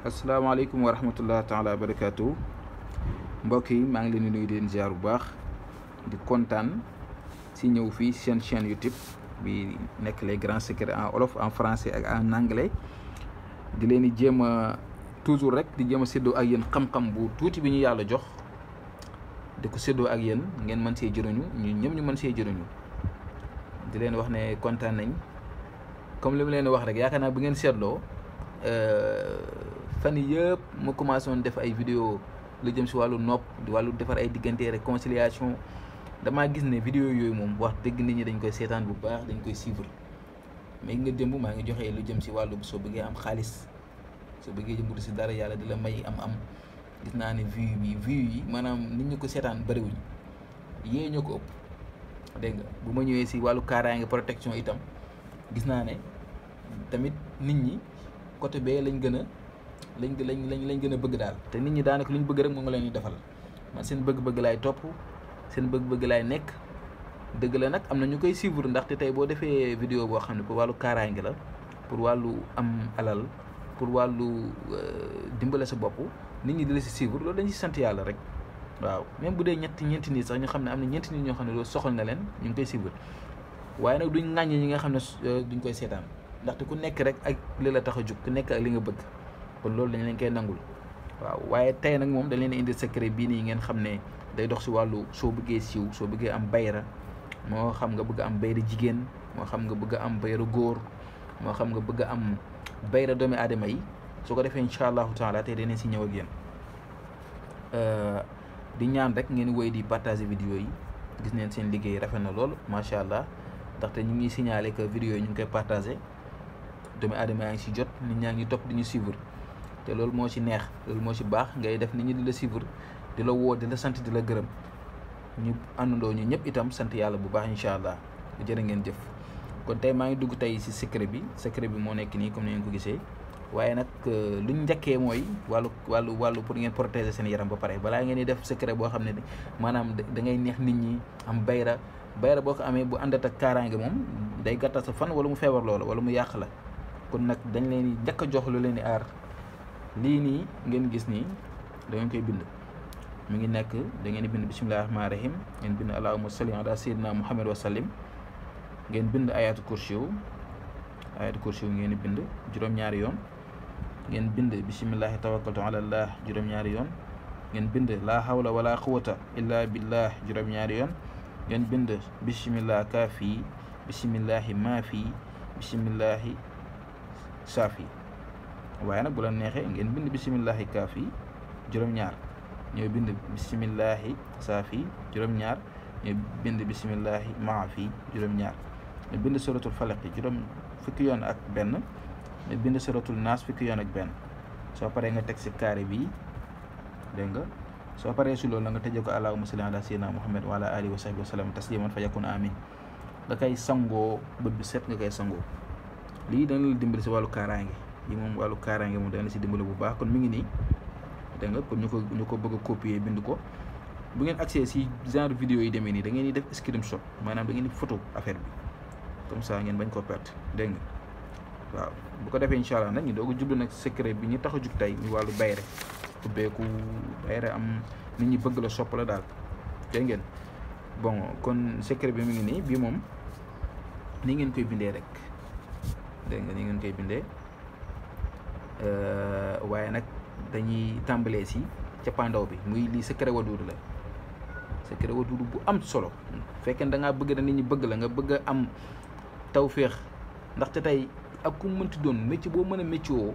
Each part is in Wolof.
asalaamaaleykum wa rahmatullah taala wa barakaatu mbokk yi maa ngi leen di nuyu di leen ziar bu baax di kontaan si ñëw fii seen chaîne YouTube bi nekk les grands secrets en wolof en français ak en anglais di leen di jéem a toujours rek di jéem a séddoo ak yéen xam-xam bu tuuti bi ñu yàlla jox di ko séddoo ak yéen ngeen mën see jëriñu ñun ñëpp ñu mën see jëriñu di leen wax ne kontaan nañ comme li mu leen wax rek yaakaar naa bu ngeen seetloo. fan yii yëpp ma commencé woon def ay vidéo lu jëm si wàllu nopp di wàllu defar ay diggante réconciliation damaa gis ne vidéo yooyu moom wax dëgg nit ñi dañ koy seetaan bu baax dañ koy suivre mais nga démb maa ngi joxe lu jëm si wàllu soo bëggee am xaalis soo bëggee jëmbatu si dara yàlla di la may am gis naa ne vue yi maanaam nit ñi ko seetaan bëriwuñ yee ñoo ko ëpp dégg nga bu ma ñëwee si wàllu kaaraange protection itam gis naa ne tamit nit ñi côté bee lañ gën a bëgg daal te nit ñi daanaka lu ñu bëgg rek moom nga leen di defal man seen bëgg-bëgg laay topp seen bëgg-bëgg laay nekk dëgg la nag am na ñu koy suivre ndaxte tey boo defee vidéo boo xam ne pour wàllu kaaraange la pour wàllu am alal pour wàllu dimbale sa bopp nit ñi di la si suivre loolu dañ si sant yàlla rek waaw même bu dee ñeenti nit sax ñu xam ne am na ñeenti nit ñoo xam ne loolu soxal na leen ñu ngi koy suivre waaye nag duñ ŋàññi ñi nga xam ne duñ koy seetaan ndaxte ku nekk rek ak li la tax a jug ku nekk ak li nga bëgg kon loolu dañ leen koy nangul waaw waaye tey nag moom dañ leen indi secret bii nii ngeen xam ne day dox si wàllu soo bëggee siiw soo bëggee am bayra moo xam nga bëgg am bayra jigéen moo xam nga bëgg am bayra góor moo xam nga bëgg am bayra doomi aadama yi su ko defee incha allahu taala tey danañ si ñëw ak yéen di ñaan rek ngeen woy di partager vidéo yi gis neen seen liggéey rafet na lool macha allah ndaxte ñu ngi signalé que vidéo yi ñu ngi koy partager doomi aadama yaa ngi si jot nit ñaa ngi topp di ñu suivre te loolu moo ci neex loolu moo ci baax ngay def nit ñi di la suivre di la woo di la sant di la gërëm ñu àndandoo ñu ñëpp itam sant yàlla bu baax incha allah jërë ngeen jëf. kon tey maa ngi dugg tey ci secret bi moo nekk nii comme ni ngeen ko gisee waaye nag lu ñu njëkkee mooy wàllu pour ngeen protéger seen yaram ba pare balaa ngeen di def secret boo xam ne maanaam da ngay neex nit ñi am bayra boo ko amee bu àndat ak kaaraange moom day gàttal sa fan wala mu feebar loola wala mu yàq la kon nag dañ leen di njëkk a jox lu leen di aar. lii nii ngeen gis nii da ngeen koy bind mi ngi nekk da ngeen di bind bismillahi rahmaani rahim ngeen bind allahumma salli ala sayyidina muhammad wa sallim ngeen bind ayatul kursiyu ngeen di bind juróom-ñaari yoon ngeen bind bismillahi tawakkaltu ala allah juróom-ñaari yoon ngeen bind la hawla wala quwwata illa billah juróom-ñaari yoon ngeen bind bismillah kaafi bismillahi maafi bismillahi saafi waaye nag bu la neexee ngeen bind bisimillahi kaafi juróom-ñaar ñooy bind bisimillahi saafi juróom-ñaar ñooy bind bisimillahi maafi juróom-ñaar ñooy bind suratul falaq fukki yoon ak benn ñooy bind suratul naas fukki yoon ak benn soo paree nga teg si carré bi dégg nga soo paree si loolu la nga tëjee ko allahumma salli ala sayyidina muhammad wa ala alihi wa sahbihi wa sallam tasliman fa yakun amin nga koy sangoo bët bi set nga koy sangoo lii dana la dimbali si wàllu kaaraange yi moom wàllu kaaraange moom dana si dimbali bu baax kon mi ngi nii dégg nga kon ñu ko bëgg a copier bind ko bu ngeen accès si genre vidéo yi demee nii da ngeen di def screenshot maanaam da ngeen di photo affaire bi comme ça ngeen bañ ko perte dégg nga waaw bu ko defee incha allah nag ñu doog a jublu nag secret bi ñu tax a jug tey ñu wàllu bayre ubbeeku bayre am nit ñi bëgg la sopp la daal dégg ngeen bon kon secret bi mi ngi nii bii moom ni ngeen koy bindee rek dégg nga ni ngeen koy bindee waaye nag dañuy tàmbalee si cappaandaw bi muy lii secret waduudu la secret waduudu bu am solo fekkee da ngaa bëgg na nit ñi bëgg la nga bëgg a am tawféex ndaxte tey ak ku mënti doon métier boo mën a métier woo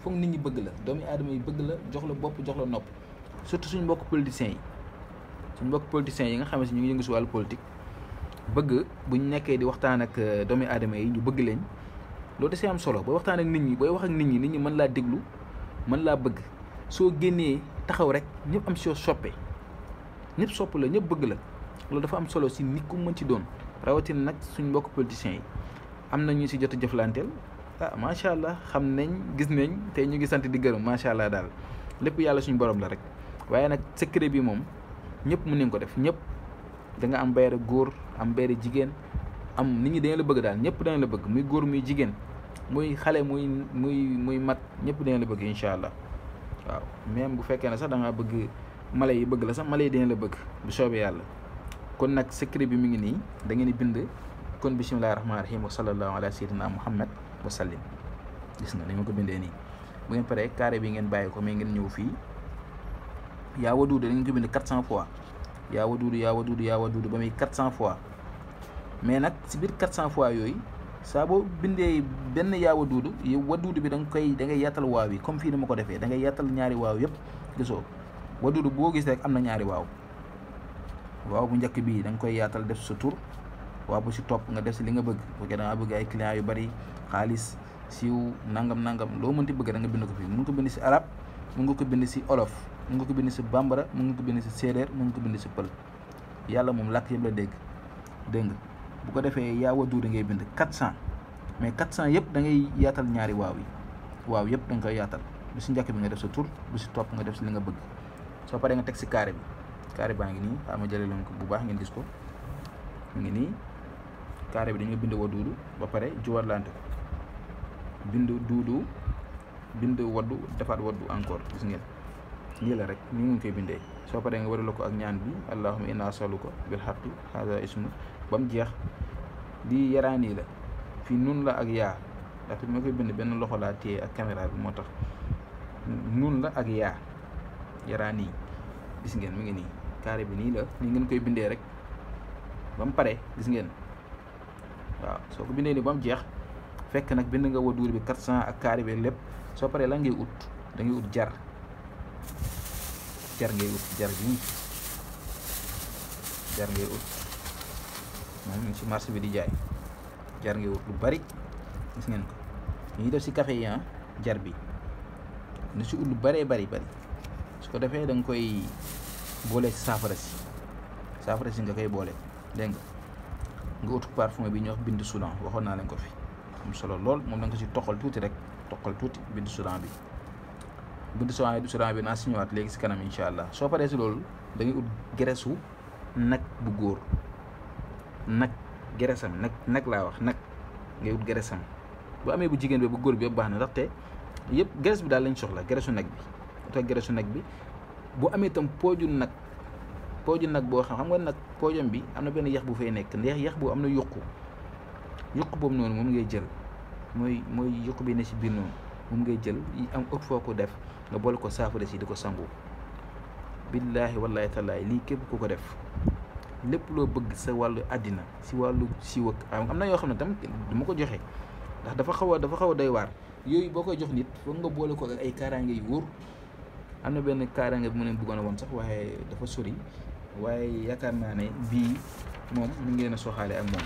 foog nit ñi bëgg la doomi aadama yi bëgg la jox la bopp jox la nopp surtout suñu mbokk politiciens yi nga xam ne si ñu ngi yëngu si wàllu politique bëgg bu ñu nekkee di waxtaan ak doomi aadama yi ñu bëgg leen loolu da see am solo booy waxtaan ak nit ñi booy wax ak nit ñi mën laa déglu mën laa bëgg soo génnee taxaw rek ñëpp am soo soppe ñëpp sopp la ñëpp bëgg la loolu dafa am solo si nit ku mën ci doon rawatina nag suñ mbokk politiciens yi am na ñu si jot a jëflanteel macha allah xam nañ gis nañ te ñu ngi sant di gërëm macha allah daal lépp yàlla suñu borom la rek waaye nag secret bi moom ñëpp mën nañ ko def ñëpp da nga am bayra góor am bayra jigéen am nit ñi dañ la bëgg daal ñëpp dañ la bëgg muy góor muy jigéen muy xale muy mag ñëpp dina la bëgg incha allah waaw. même bu fekkee ne sax da ngaa bëgg mala yi bëgg la sax mala yi dina la bëgg bu soobee yàlla. kon nag secret bi mi ngi nii da ngeen di bind kon bismillahi rahmaani rahim wa sallallahu ala sayyidina muhammad wa sallim. gis nga ni ma ko bindee nii bu ngeen paree carré bi ngeen bàyyi ko mais ngeen ñëw fii yaa waduudu da ngeen ko bind 400 fois yaa waduudu yaa waduudu yaa waduudu ba muy 400 fois. mais nag si biir 400 fois yooyu saa boo bindee benn yaa waduudu waduudu bi da ngay yaatal waaw yi comme fii ni ma ko defee da ngay yaatal ñaari waaw yëpp. gisoo waduudu boo gis rek am na ñaari waaw. waaw bu njëkk bii da nga koy yaatal def sa tur waaw bu si topp nga def si li nga bëgg bu fekkee da nga bëgg ay clients yu bari xaalis siiw nangam loo mënti bëgg da nga bind ko fii mun nga ko bind si arab mun nga ko bind si olof mun nga ko bind si bambara mun nga ko bind si séeréer mun nga ko bind si pël yàlla moom làkk yëpp la dégg nga bu ko defee yaa waduudu ngay bind 400 mais 400 yëpp da ngay yaatal ñaari waaw yi waaw yëpp da nga koy yaatal bu si njëkk bi nga def sa tur bu si topp nga def si li nga bëgg soo paree nga teg si carré bi. carré baa ngi nii ama jëlee leen ko bu baax ngeen gis ko mu ngi nii carré bi dañoo bind waduudu ba pare juwarlante ko bind duudu bind waddu defaat waddu encore gis ngeen nii la rek ni ngeen koy bindee. soo paree nga warala ko ak ñaan bi allahumma inna asaluka bil haqqi hada ismu ba mu jeex. lii yaraanii la fii nun la ak yaa ndaxte moo koy bind benn loxo laa téye ak caméra bi moo tax nun la ak yaa yaraanii gis ngeen mi ngi nii carré bi nii la ni ngeen koy bindee rek ba mu pare gis ngeen waaw. soo ko bindee nii ba mu jeex fekk nag bind nga waduudu bi 400 ak carré bi lépp soo paree la ngay ut da ngay ut jar ngay ut jar bi jar ngay ut moom ñu ci marché bi di jaay jar ngay ut lu bari gis ngeen ko ñu def si café yi jar bi ñu si ut lu bëree bari su ko defee da nga koy boole si saafara si nga koy boole dégg nga ut parfum bi ñuy wax bind Soudan waxoon naa leen ko fi am solo lool moom da nga ko si toqal tuuti rek bind Soudan bi naa si ñëwaat léegi si kanam incha allah. soo paree si loolu da ngay ut graisse nag bu góor nag graisse am nag laa wax nag ngay ut graisse am bu amee bu jigéen bi bu góor bi yëpp baax na ndaxte yëpp graisse bi daal lañ soxla graisse nag bi. te graisse nag bi bu amee itam pooju nag boo xam nga nag poojam bi am na benn yax bu fay nekk ndax yax boobu am na yuq boobu noonu moom ngay jël mooy yuq bi ne si biir noonu moom ngay jël yi am ëpp foo ko def nga boole ko saafara si di ko sangu. billaahi wallaahi tallaahi lii képp ku ko def lépp loo bëgg sa wàllu àddina si wàllu siiw ak am na yoo xam ne tam du ma ko joxe ndax dafa xaw a doy waar yooyu boo koy jox nit foog nga boole ko ak ay kaaraange yu wóor. am na benn kaaraange bu mu leen bëggoon a woon sax waaye dafa sori waaye yaakaar naa ne bii moom mi ngi leen a soxaale ak moom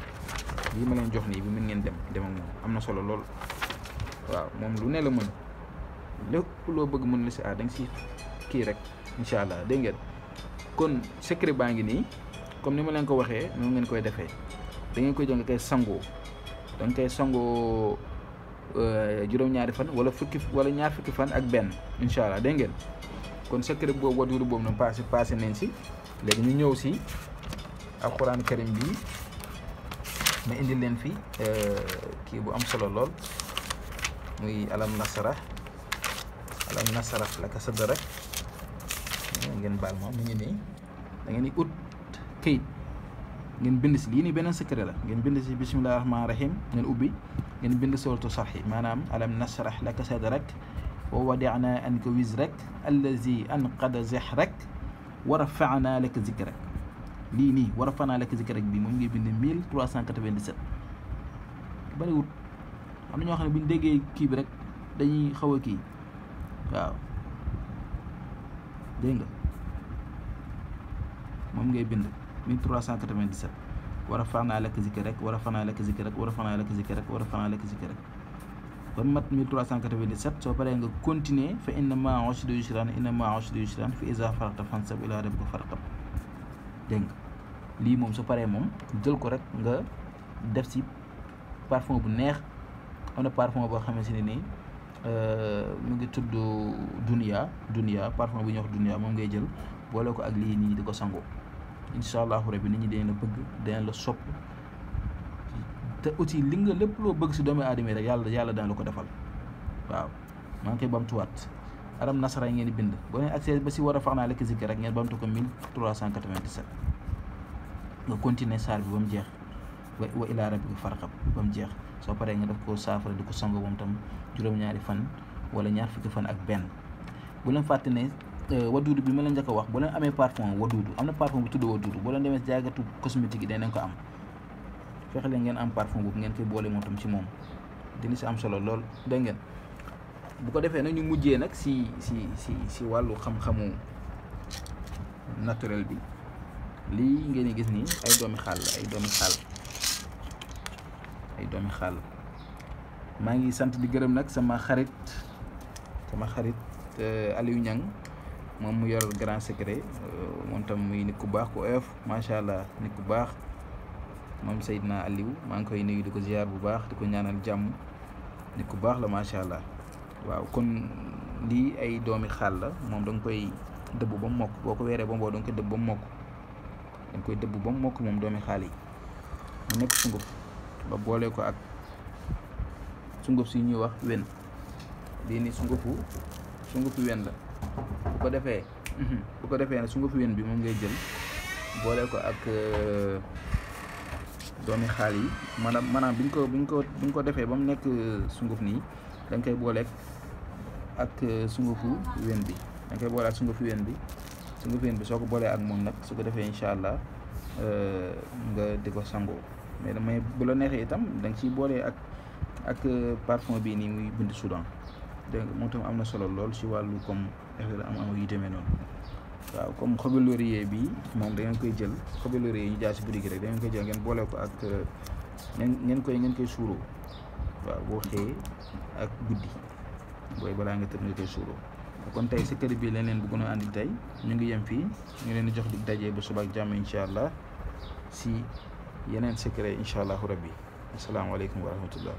bii ma leen jox nii bi mën ngeen dem ak moom am na solo lool. waaw moom lu ne la mën lépp loo bëgg mën la si da nga si kii rek incha allah dégg ngeen. kon secret baa ngi nii comme ni ma leen ko waxee noonu ngeen koy defee da ngeen koy jël nga koy sangoo da nga koy sangoo juróom-ñaari fan wala ñaar fukki fan ak benn incha allah dégg ngeen. kon secret boobu waduudu boobu nag passé nañ si léegi ñu ñëw si alxuraan karim bi ma indil leen fi kii bu am solo lool muy alam nasarah laka sadrak ngeen baal ma mu ngi nii da ngeen di ut këyit ngeen bind si lii nii beneen secret la ngeen bind si bismillahi rahmaani rahim ngeen ubbi ngeen bind suratu sarxi maanaam alam nasrah laka sadrak wa wadi'na anka wizrak allazi anqada zahrak wa rafa'na laka zikrak lii nii wa rafa'na laka zikrak bi moom ngay bind 1397 bariwut am na ñoo xam ne bu ñu déggee kii bi rek dañuy xaw a kii waaw dégg nga moom ngay bind 1397 wa rafa'na laka zikrak wa rafa'na laka zikrak wa rafa'na laka zikrak wa rafa'na laka zikrak ba mat 1397 soo paree nga continuer fa inna ma'a usri yusran fa iza faragta fansab ila rabbika farghab dégg nga lii moom su paree moom jël ko rek nga def si parfum bu neex. am na parfum boo xamante ne nii mu ngi tudd dunia parfum bu ñuy wax dunia moom ngay jël boole ko ak lii nii di ko sangoo incha allahu rabbi nit ñi dañ la bëgg dañ la sopp te aussi li nga lépp loo bëgg si doomu aadama rek yàlla dana la ko defal waaw. maa ngi koy bamtuwaat aram nasara ngeen di bind boo leen accès ba si war a fax naa lekk zikr rek ngeen bamtu ko 1397 nga continuer saar bi ba mu jeex wa ilaa rabbika farxab ba mu jeex soo paree nga def ko saafara di ko sango moom tam juróom-ñaari fan wala ñaar fukki fan ak benn. bu leen fàtte ne waduudu bi ma leen njëkk a wax bu leen amee parfum waduudu am na parfum bu tudd waduudu boo leen demee si jaagatu cosmétique yi danañ ko am fexe leen ngeen am parfum boobu ngeen koy boole moom tam ci moom dina si am solo lool dégg ngeen. bu ko defee nag ñu mujjee nag si wàllu xam-xamu naturel bi lii ngeen di gis nii ay doomi xaal la ay doomi xaal maa ngi sant di gërëm nag sama xarit Aliou Niang moom mu yor grand secret moom tam muy nit ku baax ku oyof macha allah nit ku baax moom Seydina Aliou maa ngi koy nuyu di ko ziar bu baax di ko ñaanal jàmm nit ku baax la macha allah. waaw kon lii ay doomi xaal la moom da nga koy dëbb ba mu mokk boo ko weeree ba mboo da nga koy dëbb ba mu mokk moom doomi xaal yi mu nekk sunguf ba boole ko ak sunguf si ñuy wax wen lii ni sungufu wen la bu ko defee ne sungufu wen bi moom ngay jël boole ko ak doomi xaal yi maanaam bi ñu ko defee ba mu nekk sunguf nii da nga koy booleeg ak sungufu wen bi sungufu wen bi soo ko boolee ak moom nag su ko defee incha allah nga di ko sangoo mais bu la neexee itam da nga ciy boolee ak parfum bii nii muy bind Soudan dégg nga moom tam am na solo lool si wàllu comme effet am yu demee noonu waaw comme xobi laurier bi moom da ngeen koy jël xobi laurier yi ñu jaay si boutique rek da ngeen koy jël ngeen boole ko ak ngeen koy suuroo waaw boo xëyee ak guddi booy balaa nga tëdd nga koy suuroo. kon tey secret bi leen bëggoon a andi tey ñu ngi yem fii ñu leen di jox dig daje ba suba ak jàmm incha allah si yeneen secret incha allahu rabbi asalaamaaleykum wa rahmatullah.